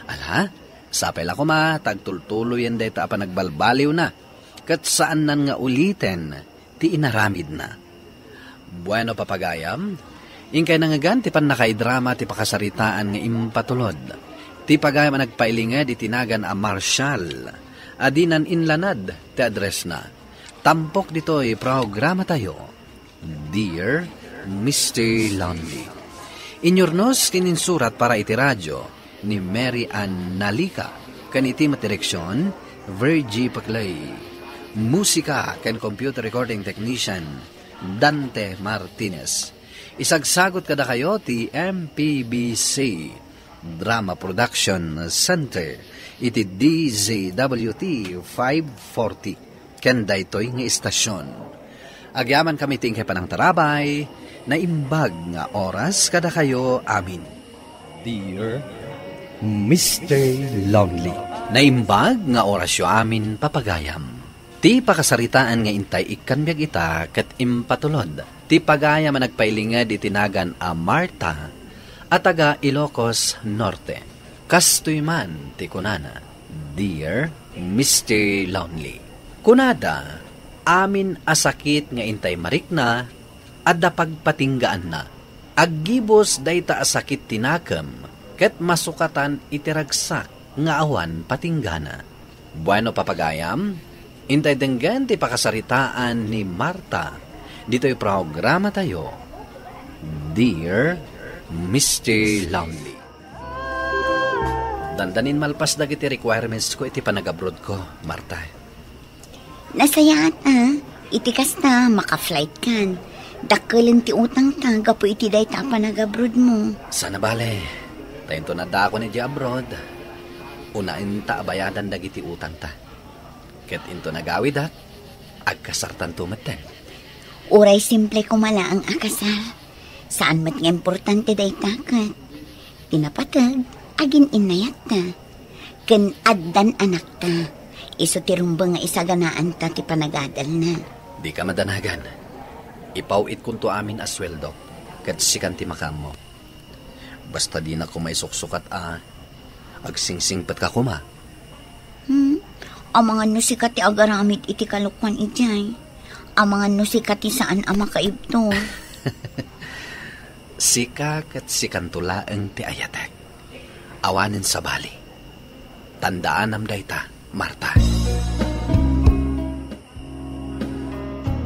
Ala, sapay la koma ta agtultuloyen dayta a panagbalbaliwna, ket saannan nga uliten ti inaramidna. Bueno, papagayam, inkay nangngegan ti pannakaidrama ti pakasaritaan nga impatulod. Ti pagayam a nagpailinged iti nagan a Marshall, a dinan inlanad ti addressna. Tampok ditoy programatayo, Dear Mister Lonely. Inyurnos ken insurat para iti radio ni Mary Ann Nalica, ken iti met direksion, Virgie Paclay. Musika ken computer recording technician, Dante Martinez. Isagsagot kadakayo ti M P B C Drama Production Center iti D Z W T five forty ken daytoy nga istasion. Agyamankami ti inkay panangtarabay, naimbag nga oras kadakayo amin. Dear Mister Lonely. Naimbag nga orasyo amin, papagayam. Ti pakasaritaan nga intay ikkan biag ita ket impatulod ti pagayam a nagpailinged iti nagan a Marta a taga Ilocos Norte. Kastoy man ti kunana, Dear Mister Lonely. Kunada, amin a sakit nga intay marikna, adda pagpatinggaanna. Aggibus dayta a sakit ti nakem, ket masukatan iti ragsak nga awan patinggana. Bueno, papagayam, intay denggen ti pakasaritaan ni Marta ditoy programatayo, Dear Mister Lonely. Dandanin malpas dagiti requirements ko iti panagabroad ko, Marta. Nasayaat a, iti kasta, maka-flight kan. Dakkelen ti utangta gapu iti dayta a panagabroad mo. Sana bale, ta inton addaakon idiay abroad, unaenta a bayadan dagiti utangta. Ket inton agawidak, agkasartanto metten. Uray simple koma laeng a kasar. Saan met nga importante dayta ket ti napateg, agin-innayatta. Ken addan anakta. Isu ti rumbeng nga isaganaanta ti panagadalna. Dika madanagan. Ipaw-itkonto amin a sueldo, ket sikan ti makaammo. Basta dina koma isuksukat a agsingsingpetka koma. Hmm? Amangan no sika ti agaramid iti kalokuan idiay. Amangan no sika ti saan a makaibtur. Sika ket sikanto laeng ti ayatek. Awanen sabali. Tandaanam dayta, Marta.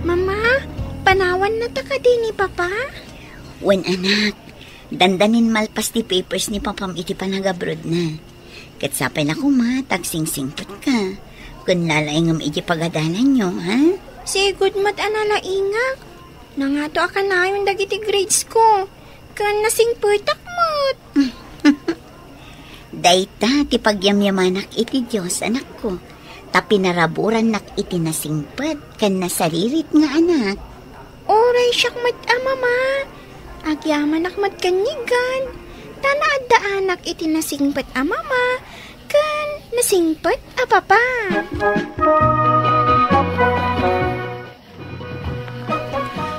Mama, panawannata kadi ni Papa? Wen, anak. Dandanin malpas ti papers ni Papam iti panagabroadna. Ket sapay la koma ta agsingsingpetka. Ken lalaingem iti pagadalanyo, ha? Sigud met a nalaingak. Nangato a kanayon dagiti grades ko. Ken nasingpetak met. Dayta ti pagyamyamanak iti Dios, anakko, ta pinaraburannak iti nasingpet ken nasaririt nga anak. Uray siak met a mama. Agyamanak met ken ni God, ta naaddaanak iti nasingpet a mama ken nasingpet a papa.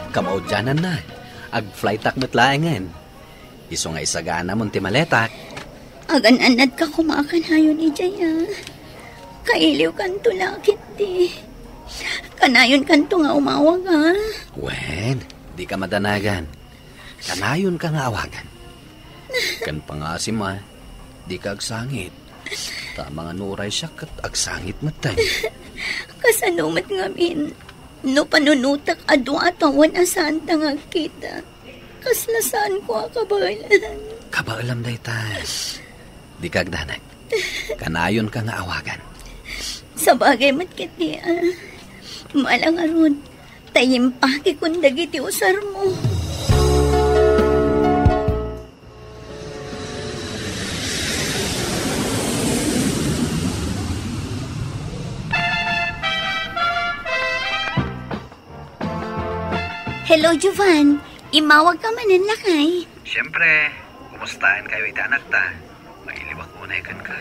Kamaudiananna, agflightak met laengen. Isu nga isaganamon ti maletak. Agan-annadka koma a kanayon idiay a. Kailiwkanto la ketdi. Kanayonkanto nga umawag a. Wen, dika madanagan. Kanayonka nga awagan. Ken pangasim a, dika agsangit. Ta amangan no uray siak ket agsangit metten. Kasano met ngamin? No panunotek a dua a tawen a saanta nga agkita. Kasla saanko a kabaelan. Kabaelam dayta. Dika agdanag. Kanayonka nga awagan. Sabagay met ketdi a. Mala ngarud, ta impakikon dagiti usarmo. Hello, Jovan. Immawag ka manen, lakay. Siyempre, kumustaen kayo iti anakta? Mailiwak unay kenka.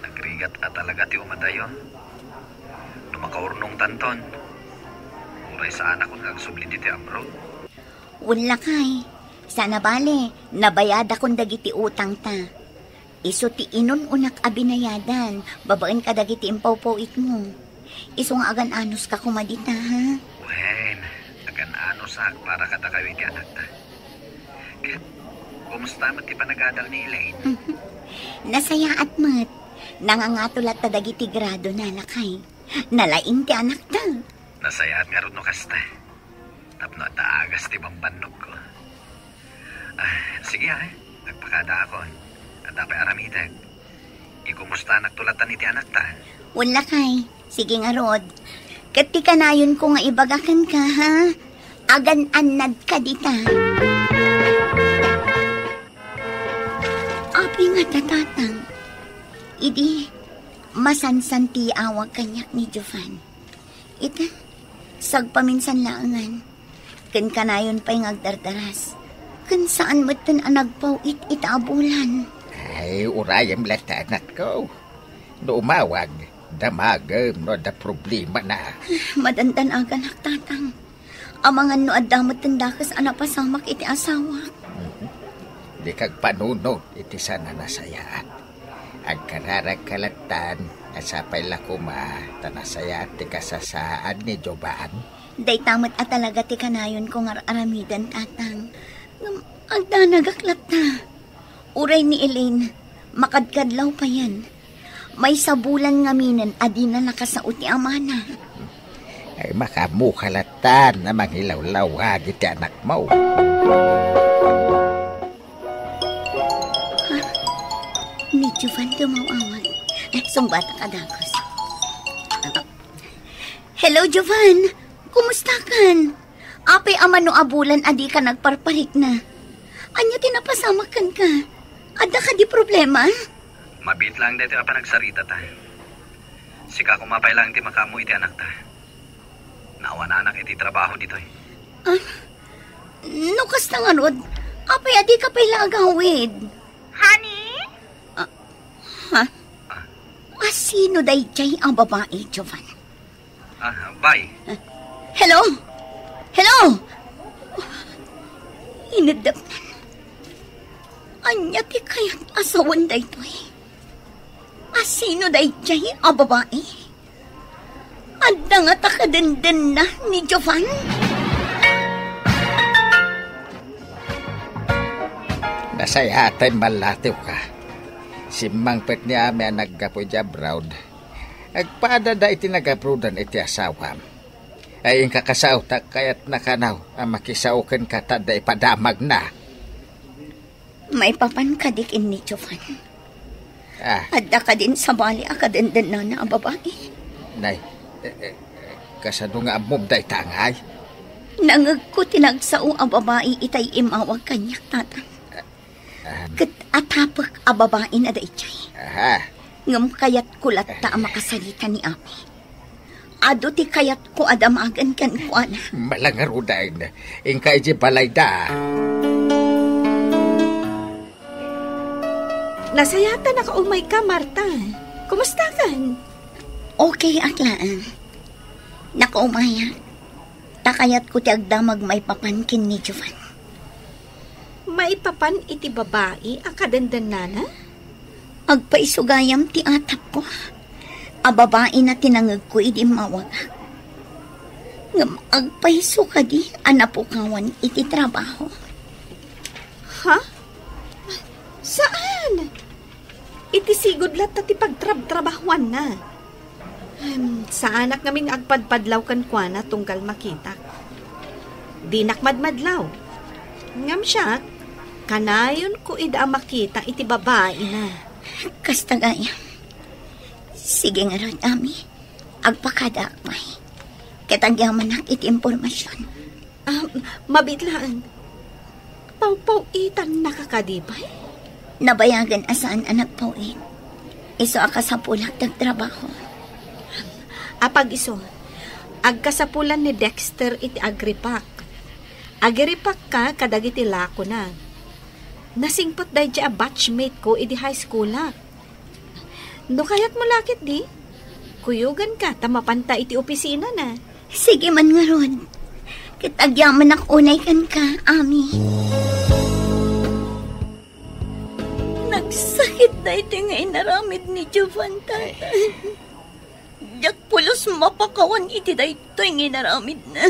Nagrigat a talaga ti umadayo. No makaurnongtanton, uray saanak nga agsubli ditoy abroad. Wen, lakay, saan a bale, nabayadakon dagiti utangta. Isu ti inun-unak a binayadan babaen kadagiti impawpaw-itmo. Isu nga agan-anos ka koma dita, ha? Wen, agan-anosak para kadakayo iti anakta. Ket, kumusta met ti panagadal ni Elaine? Nasayaat met. Nangangato latta dagiti grado na, lakay. Nalaing ti anakta. Nasayaat ngarud no kasta. Tapno adda agas ti bambannogko. Ah, sige, ah. Agpakadaakon. Adda pay aramidek. Ikumustanak tulatan iti anakta. Wen, lakay. Sige ngarud. Ket ti kanayonko nga ibaga kenka, ha? Agan-annadka dita. Apay ngata, Tatang? Idi, masansan ti yaawag kaniak ni Jovan. Ita, sagpaminsan laengan. Ken kanayon pay nga agdardaras. Ken saan metten a nagpaw-it ita a bulan. Ay, urayem latta, anakko. No umawag, damagem no adda problemana. Madandanaganak, Tatang. Amangan no adda metten dakes a napasamak iti asawak. Mhm. Dika agpanunot iti saan a nasayaat. Agkararagka lattan, a sapay la koma ta nasayaat ti kasasaad ni Jovan. Dayta met a talaga ti kanayonko nga ar-aramiden, Tatang. Ngem agdanagak latta. Uray ni Elaine, makadkadlaw payen. Maysa bulan ngaminen a dina nakasao ti amana. Ay, makaammoka lattan a mangilawlawag iti anakmo. Ha? Ni Jovan ti umawawag. Eh, sungbatak a dakes. Hello, Jovan. Kumustakan? Apay a mano a bulan a dika nagparparikna? Ania ti napasamak kenka? Adda kadi problema? Mabiit laeng daytoy a panagsaritata. Sika koma pay laeng ti makaammo iti anakta. Naawananak iti trabaho ditoy. Ah, no kasta ngarud, apay a dika pay la agawid? Honey? Ah, ha? Ah. A sino daydiay a babai, Jovan? Ah, bay. Hello? Hello? Ineddaknan. Ania ti kayat a sawen daytoy? A sino daydiay a babai? Adda ngata kadendenna ni Jovan? Nasayaten mallatiwka. Simmangpet ni Ami a naggapu idiay abroad. Agpadada iti nagabroadan iti asawam. Ay, inka kasaotak kayatna kano a makisao kenka ta adda ipadamagna. Maipapan kadi ken ni Jovan? Ah. Adda kadin sabali a kadendennana a babai? Nay, eh, eh, kasano nga ammom dayta ngay? Nangegko ti nagsao a babai itay immawag kaniak, Tatang. Ah, ah. Ket atapek a babaina daydiay. Aha. Ngem kayatko latta a makasarita ni Ami. Adu ti kayatko a damagen kenkuana. Malangarudan. Inka idiay balayda. Nasayaat a nakaumayka, Marta. Kumustakan? Okay ak laeng. Nakaumayak. Ta kayatko ti agdamag maipapan ken ni Jovan. Maipapan iti babai a kadendennana? Agpaiso gayam ti atapko a babaina ti nangegko idi immawagak. Ngem agpaiso kadi a napukawan iti trabaho. Ha? Saan? Iti sigud latta ti pagtrabtrabahuanna. Em, saanak ngamin nga agpadpadlaw kenkuana tunggal makitak. Dinak madmadlaw. Ngem siak, kanayonko ida a makita iti babaina. Kasta gayam. Sige ngarud, Ami. Agpakadaak pay. Ket agyamanak iti impormasion. Ah, mabiit laeng. Pawpaw-itannaka kadi pay? Nabayagen a saan a nagpaw-it. Isu a kasapulak ti agtrabaho. Apag-isu, agkasapulan ni Dexter iti Agripac Agiripakka kadagiti lakona. Nasingpet daydiay a batchmate ko idi high school-ak. No kayatmo la ketdi, kuyoganka ta mapanta iti opisinana. Sige man ngarud. Ket agyamanak unay kenka, Ami. Nagsakit daytoy nga inaramid ni Jovan, Tatang. Diak pulos mapakawan iti daytoy nga inaramidna.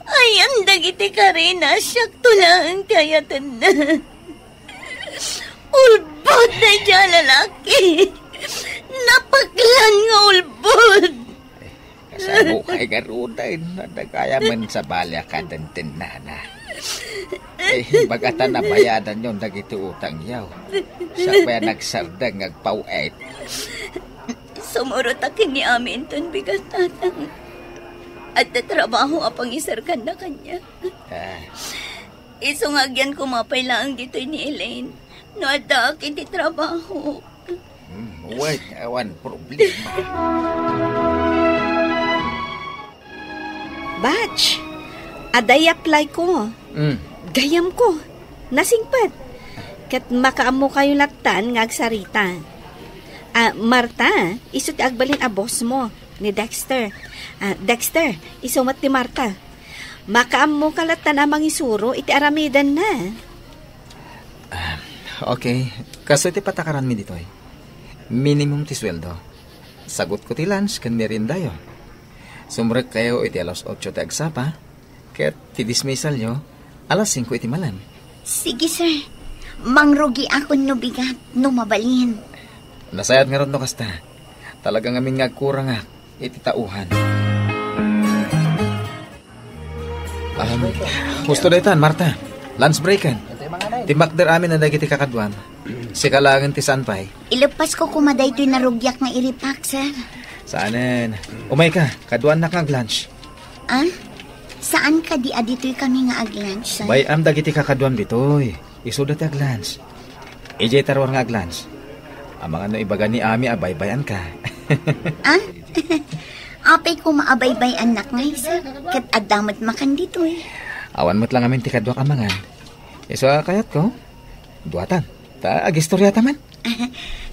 Ayan dagiti karina, siakto laeng ti ayatenna. Ulbod daydiay a lalaki. Napaklan nga ulbod. Kasano kay garuden? Dagaya man sabali a kadentennana. Eh, bagata nabayadanyon dagiti utangyo. Siak pay a nagsardeng nga agpaw-et. Sumurotak ken ni Ami inton bigat, Tatang. Adda trabaho a pangiserkanna kaniak. Ah. Isu nga agyan koma pay laeng ditoy ni Elaine. No addaak iti trabaho. Hmm, wen, awan problema. Batch, adda i-apply ko. Mm. Gayam ko. Nasingpet. Ket makaammo kayo lattan nga agsarita. Ah, Marta, isu ti agbalin a boss mo, ni Dexter. Ah, Dexter, isu met ti Marta. Makaammo ka lattan a mangisuro iti aramidenna. Ah, okay. Kastoy ti patakaranmi ditoy. Minimum ti sueldo. Sagutko ti lunch ken meriendayo. Sumrekkayo iti alas otso ti agsapa, ket ti dismissalyo, alas singko iti malem. Sige, sir. Mangrugiakon no bigat, no mabalin. Nasayaat ngarud no kasta. Talaga ngamin nga agkurangak iti tauhan. Um, husto daytan, Marta. Lunch breaken. Timmakder amin a dagiti kakaduam. Sika laengen ti saan pay. Ileppasko koma daytoy narugiak nga iripak, sir. Saanen. Umayka, kaduaannak nga aglunch. Ah? Saan kadi a ditoy kami nga aglunch, sir? Bay-am dagiti kakaduam ditoy. Isuda ti aglunch. Idiay taruar nga aglunch. Amangan no ibaga ni Ami a baybay-anka. Ah? Apay koma a baybay-annak ngay, sir? Ket adda met makan ditoy. Awan met la ngamin ti kaduak a mangan. Isu a kayatko, duatan. Ta agistoriata man.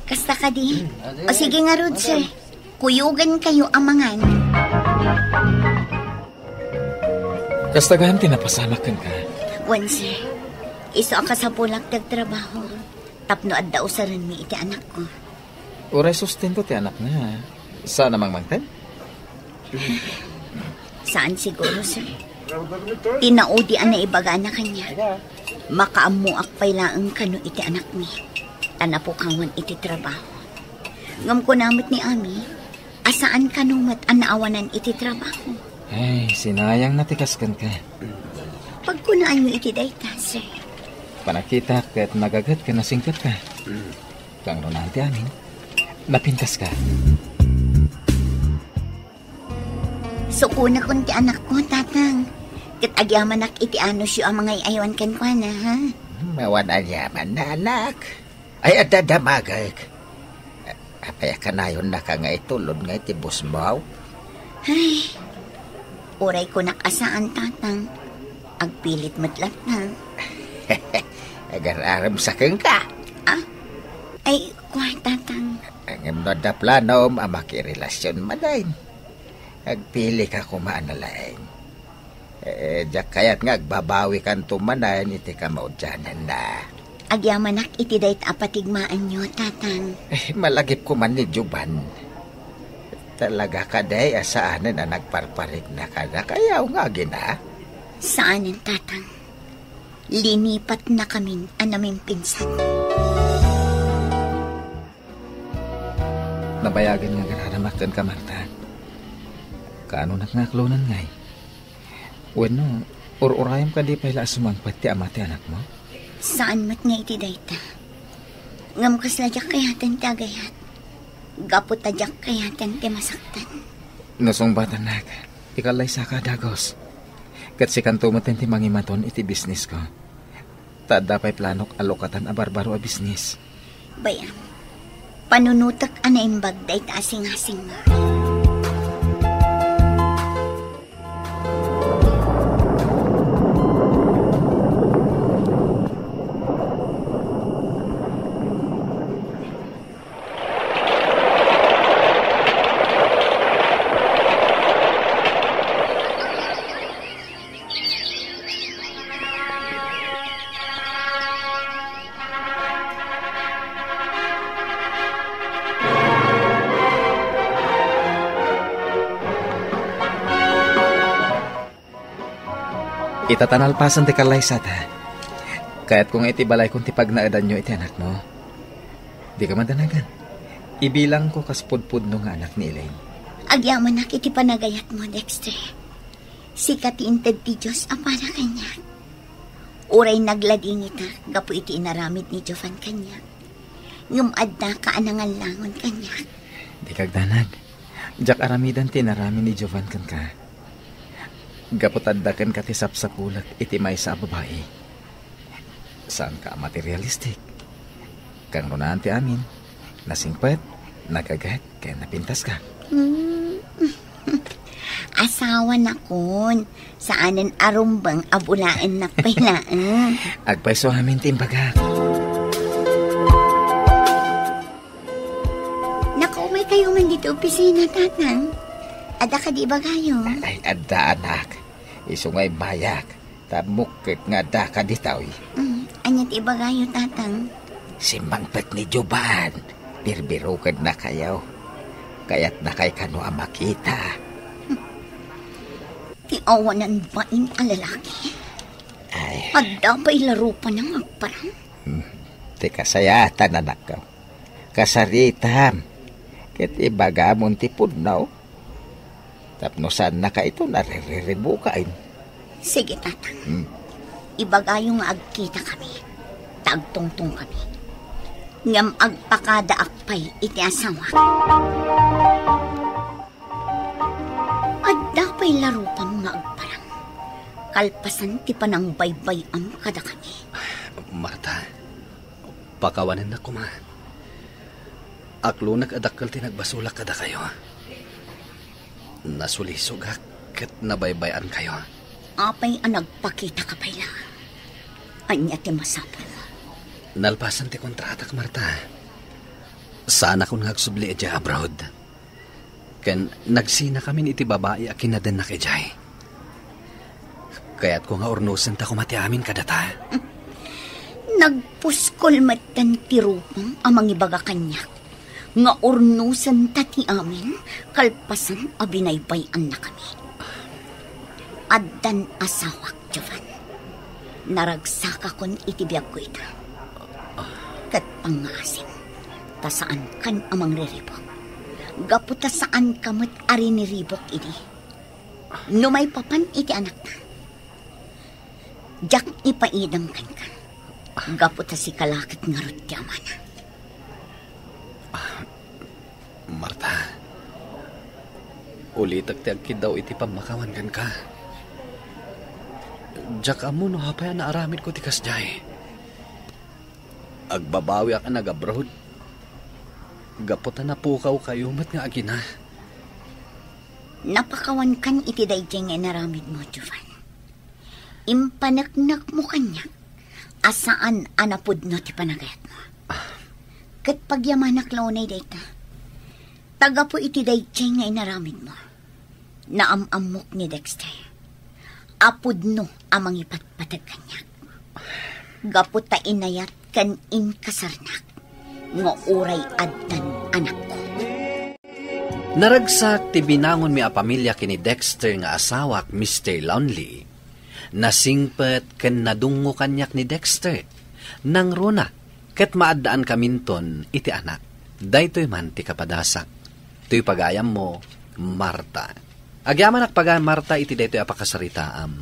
Kasta kadi. O sige ngarud, sir. Kuyogankayo a mangan. Kasta gayam ti napasamak kenka. Wen, sir. Isu a kasapulak ti agtrabaho tapno adda usarenmi iti anakko. Uray sustento ti anakna, saan a mangmangted? Saan siguro, sir. Ti naudi a naibagana kaniak. Makaammoak pay laeng kano iti anakmi. Ta napukawan iti trabaho. Ngem kuna met ni Ami, a saan kano met a naawanan iti trabaho. Ay, sinayang na ti kas kenka. Pagkunaanyo iti dayta, sir. Panagkitak ket nagaget ken nasingpetka. Kangrunaen ti amin, napintaska. Sukonakon ti anakko, Tatang. Ket agyamanak iti anusyo a mangay-aywan kenkuana, ha? Awan aniaman, anak. Ay, adda damagek. Apay a kanayonnaka nga itulod nga iti busmaw? Ay, uray kunak a saan, Tatang. Agpilit met latta. Agar-arem sa kenka. Ah? Ay, kua, Tatang. Ngem no adda planom a makirelasion manen, agpili ka koma a nalaing. Eh, diak kayat nga agbabawikanto manen iti kamaudiananna. Agyamanak iti dayta a patigmaanyo, Tatang. Eh, malagipko man ni Jovan. Talaga kadi a saanen a nagparparikna kadakayaw nga agina? Saanen, Tatang. Linipatnakamin a namimpinsan. Nabayagen nga agraramak kenka, Marta. Kaanonak nga aklonen ngay? Wenno, ur-urayam kadi pay la a sumangpet ti ama ti anakmo? Saan met nga iti dayta. Ngem kasla diak kayaten ti agayat. Gapu ta diak kayaten ti masaktan. No sungbatannak, ikalaysaka a dagus. Ket sikanto met ti mangimaton iti bisnisko. Ta adda pay planok a lukatan a barbaro a bisnis. Bay-am, panunotek a naimbag dayta a singasingmo. Ita ta nalpasen ti kallaysata. Kayatko nga iti balaykon ti pagnaedanyo iti anakmo. Dika madanagan. Ibilangko kas pudpudno nga anak ni Elaine. Agyamanak iti panagayatmo, Dexter. Sika ti inted ti Dios a para kaniak. Uray nagladingita gapu iti inaramid ni Jovan kaniak. Ngem adda ka a nangallangon kaniak. Dika agdanag. Diak aramiden ti inaramid ni Jovan kenka. Gapu ta adda kenka ti sapsapulek iti maysa a babai. Saanka a materialistic. Kangrunaan ti amin, nasingpet, nagaget, ken napintaska. Hmm. Asawanakon, saanen a rumbeng a bulaennak pay laeng. Agpayso amin ti imbagak. Nakaumay kayo man dito opisina, Tatang. Adda kadi ibagayo? Ay, adda, anak. Isu nga immayak. Ta mukket nga adda kadi toy. Mm, ania ti ibagayo, Tatang? Simmangpet ni Jovan. Birbirukenna kayo. Kayatna kay kano a makita. Ti awanan bain a lalaki. Ay. Adda pay larupan nga agparang. Hmm. Ti kasayaatan, anakko. Kasaritam. Ket ibagamon ti pudno. Tapno saannaka ito naririribukaen. Sige, Tatang. Hmm. Ibagayo nga agkita kami. Ta agtungtong kami. Ngem agpakadaak pay iti asawa. Adda pay larupan nga agparang. Kalpasan ti panangbaybay-am kadakami. Marta, pakawanennak koma. Aklonek a dakkel ti nagbasolak kadakayo. Nasulisogak ket nabaybay-ankayo. Apay a nagpakitaka pay la? Ania ti masapul? Nalpasen ti kontratak, Marta. Saanakon nga agsubli idiay abroad. Ken nagsinakamin iti babai a kinadennak idiay. Kayatko nga urnosenta koma ti amin kadata. Nagpuskol metten ti rupam a mangibaga kaniak nga urnosenta ti amin kalpasan a binaybay-annakami. Addan asawak, Jovan. Naragsakakon iti biagko ita. Ket pangngaasim, ta saankan a mangriribuk. Gapu ta saanka met a riniribuk idi. No maipapan iti anakna, diak ipaidem kenka. Gapu ta sika la ket ngarud ti amana. Marta, ulitek ti agkiddaw iti pammakawan kenka. Diak ammo no apay a naaramidko ti kasdiay. Agbabawiak a nag-abroad gapu ta napukawkayo met nga agina. Napakawankan iti daydiay nga inaramidmo, Jovan. Impaneknekmo kaniak a saan a napudno ti panagayatmo. Ket pagyamanak la unay dayta. Ta gapu iti daydiay nga inaramidmo, naam-ammok ni Dexter a pudno a mangipatpateg kaniak. Gapu ta inayat ken inkasarnak nga uray addan anakko. Naragsak ti binangonmi a pamilia ken ni Dexter nga asawak, Mister Lonely. Nasingpet ken nadungngo kaniak ni Dexter. Nangruna ket maaddaan kaminton iti anak. Daytoy man ti kapadasak. Toy pagayammo, Marta. Agyamanak pagayam, Marta, iti daytoy a pakasaritaam.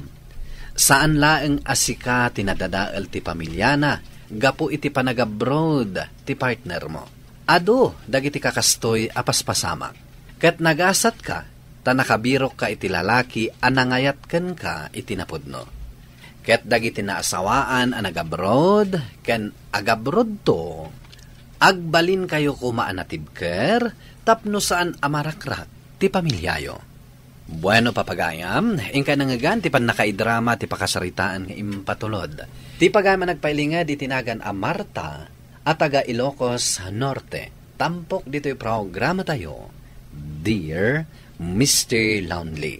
Saan laeng a sika ti nadadael ti pamiliana gapu iti panagabroad ti partnermo. Adu dagiti kakastoy a paspasamak. Ket nagasatka ta nakabirokka iti lalaki a nangayat kenka iti napudno. Ket dagiti naasawaan a nagabroad ken agabroadto, agbalinkayo koma a natibker tapno saan a marakrak ti pamiliayo. Bueno, papagayam, inkay nangngegan ti pannakaidrama ti pakasaritaan nga impatulod. Ti pagayam a nagpailinged iti nagan a Marta a taga Ilocos Norte, tampok ditoy programatayo, Dear Mister Lonely.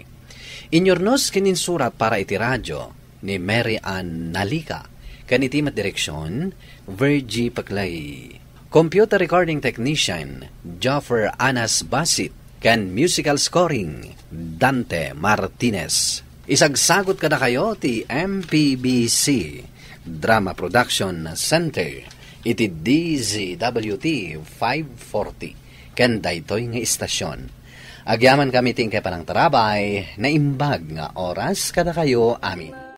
Inyurnos ken insurat para iti radio ni Mary Ann Nalica, ken iti met direksion, Virgie Peclay. Computer recording technician, Joffer Anas Basit, ken musical scoring, Dante Martinez. Isagsagot kadakayo ti M P B C Drama Production Center iti D Z W T five forty ken daytoy nga istasyon. Agyaman kami ti inkay panangtarabay, naimbag nga oras kadakayo amin.